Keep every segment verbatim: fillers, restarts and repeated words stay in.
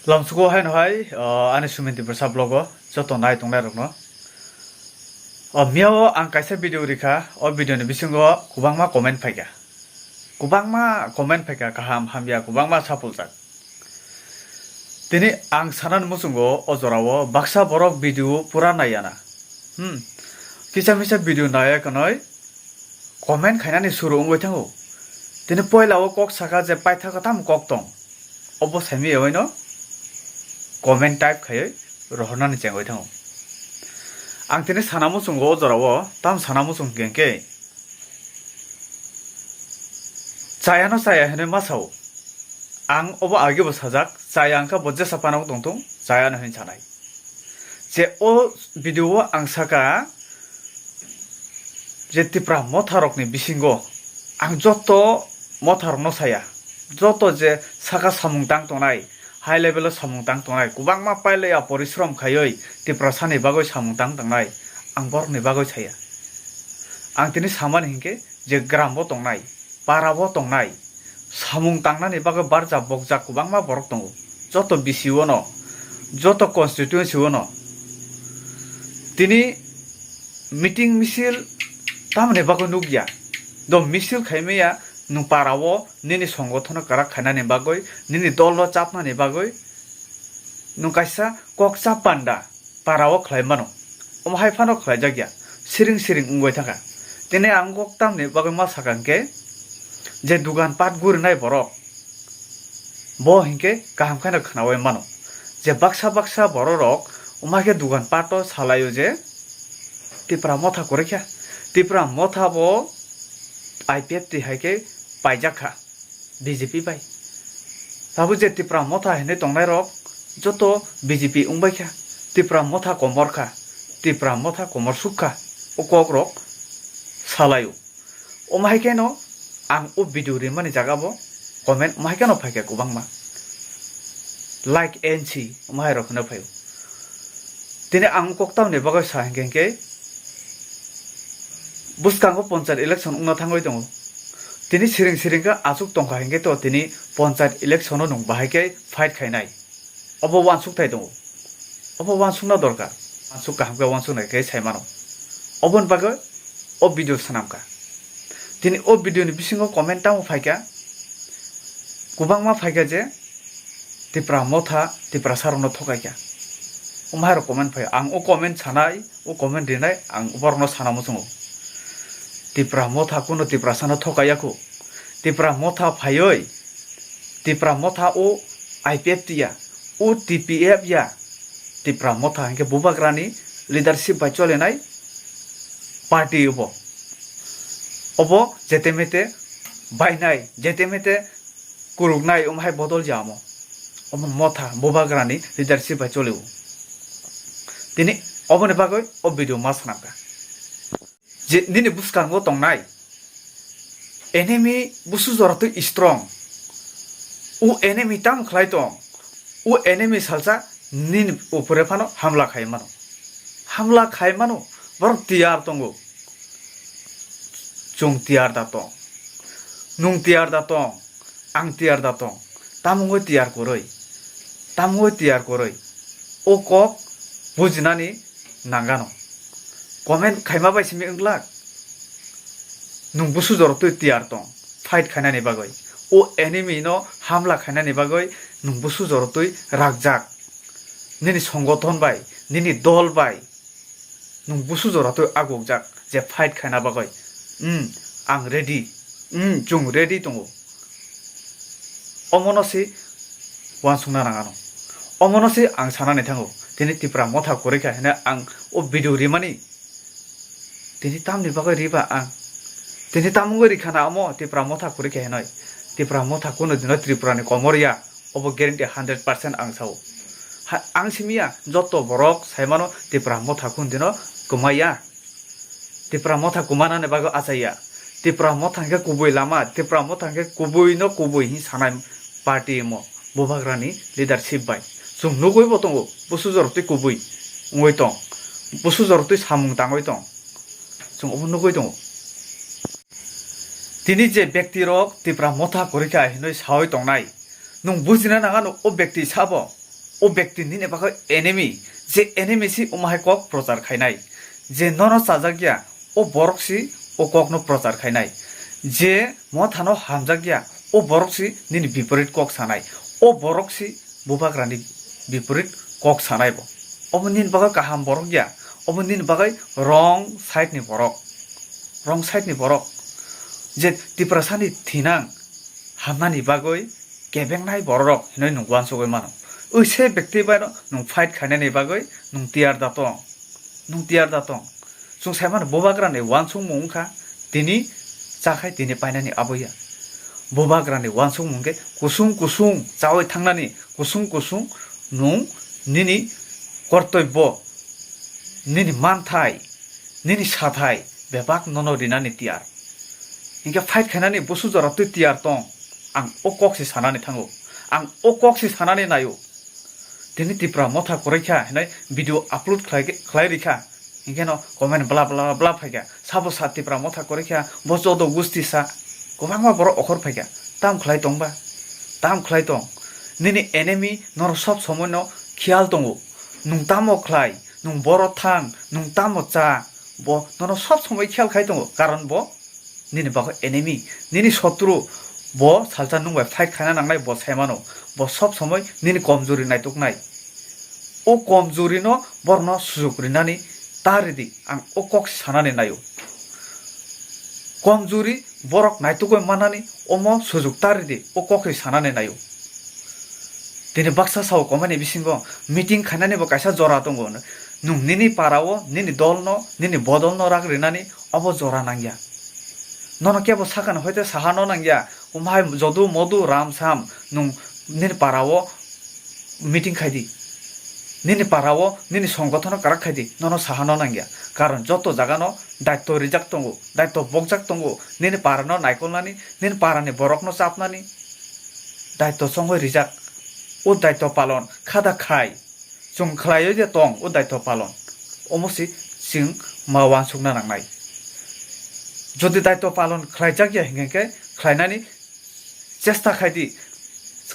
Lamsugo haino hai, o, ani Sumin Tiprasa vlog o joto nai tongnai rokno. O, miyao ang kaisa video rikha, o video ni bisingo kwbangma comment phaikha. Kwbangma comment phaikha, kaham hamya, kwbangma sapuljak. Tini ang sanani muchungo o jorao baksa borok video pura naiyana. Hmm. Kisa misa video naiya kanoi comment khainani suru wngwi thango. Tini poila o kok saka je paithago tamo kok tong. Obo saimaya waino comment type khaiwi rohornani chengwi thango. Ang tini sana muchungo o jorao tam sana muchung hwnkhe chayano chaya hinwi ma sao. Ang obo agebo sajak, chaya wngkha bo jesa panok tongthung, chayano hinwi sanai. Je o video o ang saka je Tipra motha rokni bisingo ang joto motha rokno saya, joto je saka samung tang tongnai, high level o samung tang tongnai, kwbangma pailaya porishrom khaiwi Tiprasani bagwi samung tang tongnai, ang borokni bagwi saya. Ang tini samani hinkhe je gram bo tongnai, para bo tongnai, samung tangnani bagwi barjak bokjak kwbangma borok tongo. Joto B C O no, joto constituency o no. Tini meeting misil tamoni bagwi nukya. Do misil khaimaya nwng para o nini songothono kwrak khainani bagwi, nini dol no chapnani bagwi, nwng kaisa kok chap panda para o khlai mano. Omo hai phano khlai jak ya, siring siring wngwi thangkha. Tini ang kok tamni bagwi ma sakha hwnkhe, je dugan pat gurinai borok, bo hinkhe kaham kheno khnaui mano. Je baksa baksa borok rok omo hai khe dugan pat o salaio je Tipra motha kwrwi kha. Tipra motha bo I P F T hai khe paijak kha. B J P bai. Tabuk je Tipra motha hinwi tongnai rok joto B J P wngbai kha. Tipra motha komor kha. Tipra motha komor suk kha. O kok rok salaio. Omo hai kheno ang o video rimani jaga bo comment omo hai kheno phaikha kwbangma. Like N C omo hai rok hwnwi phaio. Tini ang kok tamni bagwi sa hinkhe hinkhe bwskango panchayat election wngna thangwi tongo. Tini siring siring khe achuk tongkha hinkhe to tini panchayat election o nwng bahai khe fight khainai. Obo uansuk thai tongo. Obo uansukna dorkar. Uansuk kaham khe uansuknai khe sai mano. Oboni bagwi o video swnamkha. Tini o video ni bisingo comment tamo phaikha. Kwbangma phaikha je Tipra motha, Tiprasa rokno thokaikha. Omo hai rok comment phai. Ang o comment sanai, o comment rinai, ang borokno sana muchungo. Tipra motha kuno Tiprasano thokaiya khu. Tipra motha phaioi, Tipra motha o I P F T ya, o T P F ya. Tipra motha hinkhe bubagrani leadership bai cholinai party obo. Obo jete mete bainai, jete mete kuruknai omo hai bodol ya omo. Omo motha bubagrani leadership bai cholio. Tini oboni bagwi o video ma swnamkha. Je nini bwskango tongnai enemy busu jora twi strong. O enemy tamo khlai tong? O enemy salsa nini upore phano hamla khai mano. Hamla khai mano, borok tiyar tongo. Chwng tiyar da tong. Nwng tiyar da tong. Ang tiyar da tong. Tamungwi tiyar kwrwi. Tamungwi tiyar kwrwi. O kok bujinani nangano. Comment khaima bai simi wngglak. Nwng busu jora twi tiyar tong. Fight khainani bagwi. O enemy no hamla khainani bagwi nwng busu jora twi rakjak. Nini songothon bai, nini dol bai. Nwng busu jora twi agukjak je fight khaina bagwi. Hmm, ang ready. Hmm, chwng ready tongo. Omono se uansukna nang ano. Omono se ang sanani thango. Tini Tipra motha kwrwi kha hwnwi ang o video rimani. Tini tamni bagwi riba ang? Tini tamungwi rikha na omo Tipra motha kwrwi kha hwnwi. Tipra motha kuno dino Tripura ni komor ya. Obo guarantee hundred percent ang sao. Ha, ang simiya, joto borok saimano Tipra motha kun dino kwmaya. Tipra motha kumanani bagwi achaiya. Tipra motha hwnkhe kubui lama, Tipra motha hwnkhe kubui no kubui hin sanai party omo bubagrani leadership bai. Chwng nugwi bo tongo, busu jora twi kubui wngwi tong. Busu jora twi samung tangwi tong. Chwng obo nugwi tongo. Tini je bekti rok Tipra motha kwrwi kha hinwi sawi tongnai, nwng bujina nang ano o bekti sabo O bekti nini bagwi enemy, je enemy si omo hai kok prochar khainai, je nono chajak ya, o borok si o kokno prochar khainai, je mothano hamjak ya, o borok si nini biporit kok sanai, o borok si bubagrani biporit kok sanai bo. Omo nini bagwi kaham borok ya, omo nini bagwi wrong side ni borok, wrong side ni borok, je Tiprasani thinang hamnani bagwi kebengnai bororok hinwi nwng uansugwi mano. Ui se bekti baino nwng fight khainani bagwi nwng tiyar da tong, nwng tiyar da tong. Chwng sai mano bubagrani uansukmung wngkha tini chakhai tini painani abo ya. Bubagrani uansukmung khe kusung kusung chaui thangnani, kusung kusung nwng nini kortobbo, nini manthai, nini sathai bebak nono rinani tiyar. Hinkhe fight khainani busu jora twi tiyar tong. Ang o kok se sanani thango. Ang o kok se sanani naio. Tini Tipra motha kwrwi kha hinwi video upload khlai, khlai rikha. Hinkhe no comment bla bla bla phaikha. Sabo sa Tipra motha kwrwi kha, bo jodo gusti sa. Kwbangma borok okhor phaikha. Tam khlai tongba? Tam khlai tong. Nini enemy nono sob somoi no khiyal tongo. Nwng tamo khlai, nwng boro thang, nwng tamo cha, bo nono sob somoi khiyal khai tongo. Karon bo nini bagwi enemy, nini sotru, bo salsa nwng bai fight khaina nangnai, bo sai mano, bo sob somoi nini komjuri naituknai. O komjuri no borno sujuk rinani ta ridi, ang o kok sanani naio. Komjuri borok naitugwi manani omo sujuk ta ridi, o kok se sanani naio. Tini baksa sao comment ni bisingo meeting khainani bo kaisa jora tongo. Nwng nini para o, nini dol no, nini bodol no rak rinani obo jora nangya. Nono kebo sakani hoite saha no nangya. Umhai jodu modu ram sam nwng nini para o meeting khai di. Nini para o nini songgothon no karak khai di. Nono saha no nangya. Karon joto jaga no daitto rijak tongo, daitto bokjak tongo. Nini para no naikolnani, nini para ni borok no chapnani daitto chongwi rijak. O daitto palon kha da khai. Chwng khlaiwi de tong o daitto palon. Omo se chwng ma uansukna nangnai. Jodi daitto palon khlaijak ya hinkhe khe khlainani chesta khai di.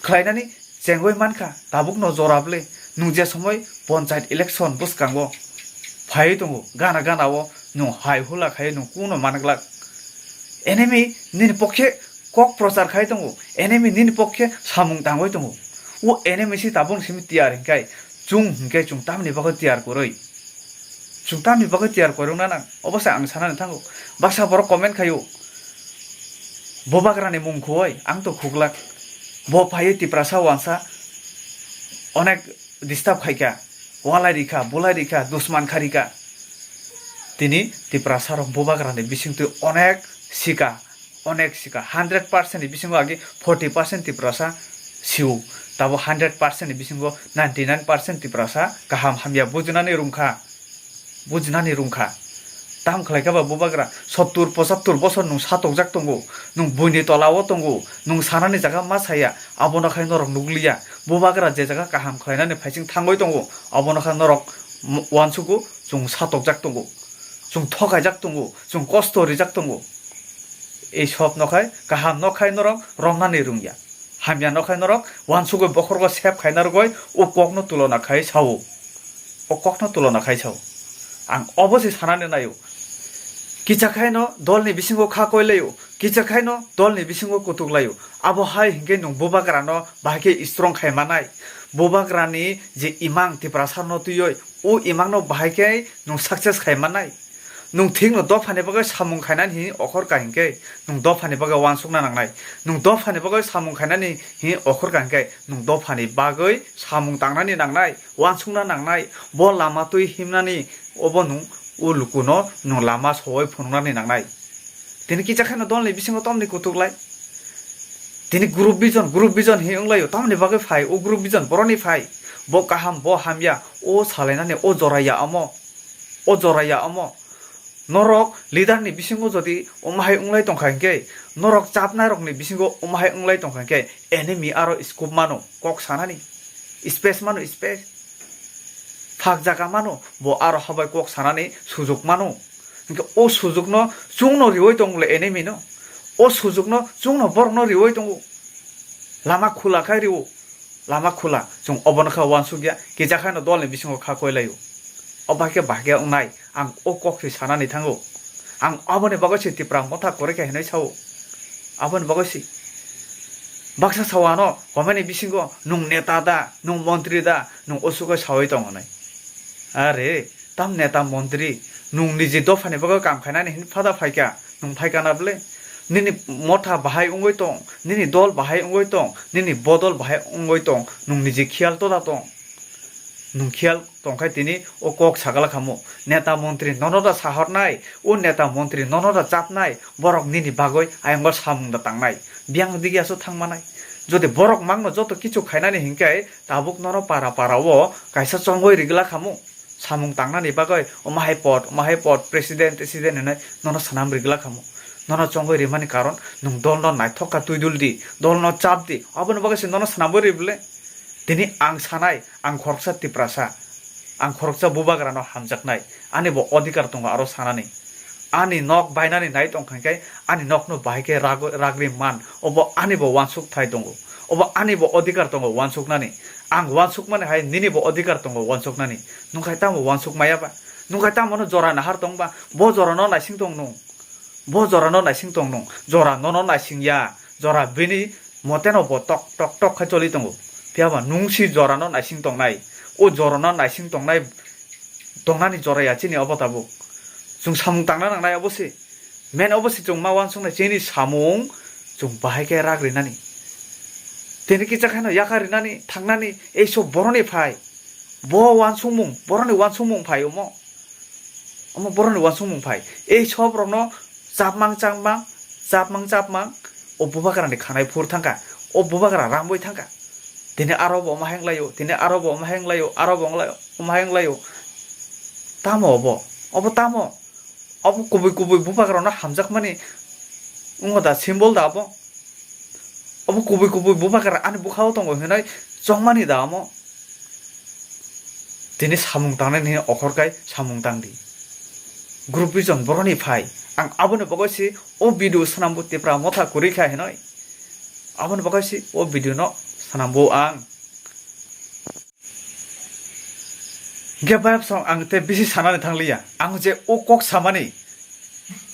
Khlainani chengwi mankha, tabuk no jora bwle. Nwng je somoi ponchayat election bwskango phaiwi tongo, gana gana o nwng hai hula khai nwng kuno managlak. Enemy nini pokhe kok prochar khai tongo, enemy nini pokhe samung tangwi tongo. O enemy si tabuk simi tiyar hinkhai, chwng hinkhe chwng tamni bagwi tiyar kwrwi? Chwng tamni bagwi tiyar kwrwngna nang? Obo se ang sanani thango. Baksa borok comment khaio, "Bubagrani mung khuoi ang to khuklak. Bo phaiwi Tiprasa uansa onek disturb khaikha, walai rikha, bulai rikha, dusman kharikha." Tini Tiprasa rok Bubagrani bisingtwi onek sika, onek sika, hundred percent ni bisingo agi forty percent Tiprasa siu, tabo hundred percent ni bisingo ninety nine percent Tiprasa kaham hamya bujinani rungkha, bujinani rungkha. Tam khlaikha ba Bubagra, sottur pochattur bosor nwng satokjak tongo, nwng buini tola o tongo, nwng sanani jaga ma saya, abono khai norok nukliya. Bubagra je jaga kaham khlainani phaising thangwi tongo, abono khai norok uansugo, chwng satokjak tongo, chwng thokaijak tongo, chwng kosto rijak tongo. Ei sob no khai kaham no khai norok romnani rungya. Hamya no khai norok uansugwi bokhorgo sep khaina rwgwi o kokno tulona khai sao. O kokno tulona khai sao. Ang obo se sanani naio. Kicha khaino dolni bisingo kha koilaio, kicha khaino dolni bisingo kutuk laio. Abo hai hinkhe nwng Bubagrano bahai khe strong khai manai. Bubagrani je imang Tiprasa no twiwi, o imangno bahai khe nwng success khai manai. Nwng thikno dophani bagwi samung khainani hini okhor ka hinkhe, nwng dophani bagwi uansukna nangnai. Nwng dophani bagwi samung khainani hini okhor ka hinkhe, nwng dophani bagwi samung tangnani nangnai, uansukna nangnai. Bo lama twi himnani obo nwng o lukuno nwng lama sowoi phunuknani nangnai. Tini kicha khaino dolni bisingo tamni kutuk lai. Tini group vision, group vision hi wnglaio, tamni bagwi phai, o group vision boroni phai. Bo kaham, bo hamya, o salainani, o jora ya omo, o jora ya omo. Norok leader ni bisingo jodi omo hai wnglai tongkha hinkhe, norok chapnai rokni bisingo omo hai wnglai tongkha hinkhe, enemy aro scope mano, kok sanani space mano, space. Phak jaga mano, bo aro habai kok sanani sujuk mano. Hinkhe o sujukno chwngno riwi tongo le enemy no. O sujukno chwngno borokno riwi tongo. Lama khula khai riwo. Lama khula, chwng obono kha uansukya, kisa khaino dolni bisingo kha koilaio. O bahai khe bahai khe wngnai, ang o kok se sanani thango. Ang aboni bagwi se Tipra motha kwrwi kha hinwi sao. Aboni bagwi se. Baksa sao ano, comment ni bisingo, "Nwng neta da, nwng montri da, nwng osugo saui tong," hwnwi. Are, tam neta montri, nwng niji dophani bagwi kam khainani hini phada phaikha, nwng phaikha na bwle? Nini motha bahai wngwi tong, nini dol bahai wngwi tong, nini bodol bahai wngwi tong, nwng niji khiyal toda tong. Nwng khiyal tongkhe tini o kok sagala khamu. Neta montri nono da sahornai, o neta montri nono da chapnai, borok nini bagwi ayongo samung da tangnai. Biyang digi aso thangmanai. Jodi borok mangno joto kichu khainani hinkhe tabuk nono para para o kaisa chongoi rigla khamu. Samung tangnani bagwi omo hai pod, omo hai pod, president, president hinwi nono swnam rigla khamu. Nono chongoi rimani karon nwng dolno naithok kha twi dul di, dolno chap di, aboni bagwi se nono swnamwi ri bwle. Tini ang sanai, ang khoroksa Tiprasa, ang khoroksa bubagrano hamjaknai, ani bo odhikar tongo aro sanani. Ani nok bainani nai tongkha khe ani nokno bahai khe rag-, ragri man, obo ani bo uansuk thai tongo, obo ani bo odhikar tongo uansuknani. Ang uansukmani hai nini bo odhikar tongo uansuknani. Nwng khai tamo uansuk maya ba? Nwng khai tamo no jora nahar tong ba? Bo jora no naising tong nwng. Bo jora no naising tong nwng. Jora nono naising ya. Jora bini moteno bo tok tok tok khai choli tongo. Phiya ba nwng si jora no naising tongnai. O jora no naising tongnai, tongnani jora ya chini obo tabuk. Chwng samung tangna nangnai obo se. Men obo se chwng ma uansuknai chini samung chwng bahai khe rak rinani. Tini kisa khaino yakar rinani, thangnani, ei sob boroni phai. Bo uansukmung, boroni uansukmung phai omo. Omo boroni uansukmung phai. Ei sob rokno chapmang chapmang, chapmang chapmang, o bubagrani khanai phur thangkha, o bubagra ramboi thangkha. Tini aro bo omo hai wnglaio, tini aro bo omo hai wnglaio, aro bo wnglaio, omo hai wnglaio. Tamo obo? Obo tamo? Obo kubui kubui bubagrano hamjakmani wngo da, symbol da obo? Obo kubui kubui bubagra ani bwkhao tongo hinwi chongmani da omo? Tini samung tangnani hwnwi okhorkai samung tangdi. Group vision boroni phai. Ang aboni bagwi se o video swnambo Tipra motha kwrwi kha hinwi. Aboni bagwi se o video no swnambo ang. Hingke bayapsong ang tei bisi sanani thangliya. Ang je o kok samani,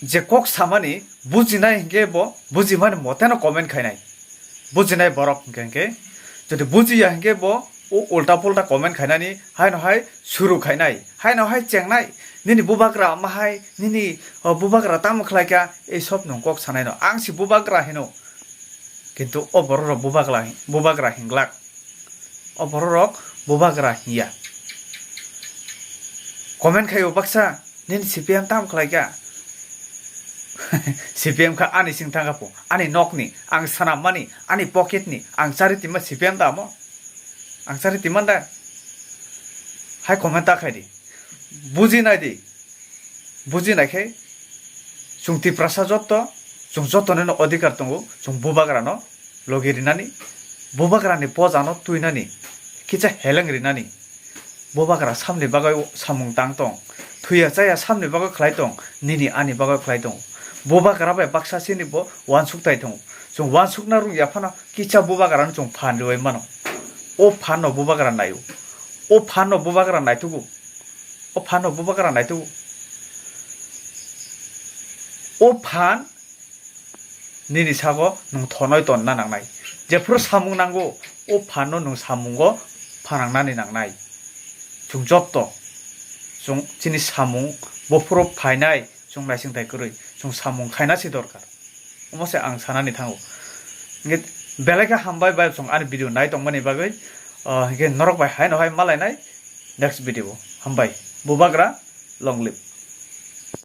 je kok samani bujinai hingke bo bujimani moteno comment khainai. Bujinai borok hingke hingke, jodi bujiya hingke bo o ulta pulta comment khainani, haino hai suru khainai, haino hai chengnai, nini bubagra mahai, nini, o, bubagra tamo khlaikha, ei sob nwng kok sanaino. Ang si bubagra hino, kintu o borok rok bubagra, bubagra hinglak. O borok rok bubagra hinya. Comment khaio baksa, "Nini C P M tam khlai kha?" C P M kha ani sing thang kha po, ani nokni, ang sanammani, ani pocket ni, ang chari tima C P M da mo? Ang chari timan da? Hai comment ta khai di. Buji nai di. Buji nai khe chwng Tiprasa jotto, chwng jotto nino odhikar tongo, chwng bubagra no logi rinani, bubagra ni poja no tuinani, kisa heleng rinani. Bubagra samni bagwi samung tang tong, thuya chaya samni bagwi khlai tong, nini ani bagwi khlai tong. Bubagra bai baksa chini bo uansuk tai tongo. Chwng uansukna rung ya phano kisa bubagra no chwng phan riwi mano. O phan no bubagra naio. O phan no bubagra naitugo. O phan no bubagra naitugo. O phan nini sago nwng thonoi tonna nangnai. Jephuru samung nango, o phan no nwng samungo phanangnani nangnai. Chwng jotto, chwng chini samung bophuru phainai, chwng naising tai kwrwi, chwng samung khaina se dorkar. Omo se ang sanani thango. Hingke belai khe hambai bai chwng ani video nai tongmani bagwi, ah, hingke norok bai haino hai malainai next video o. Hambai. Bubagra, long live.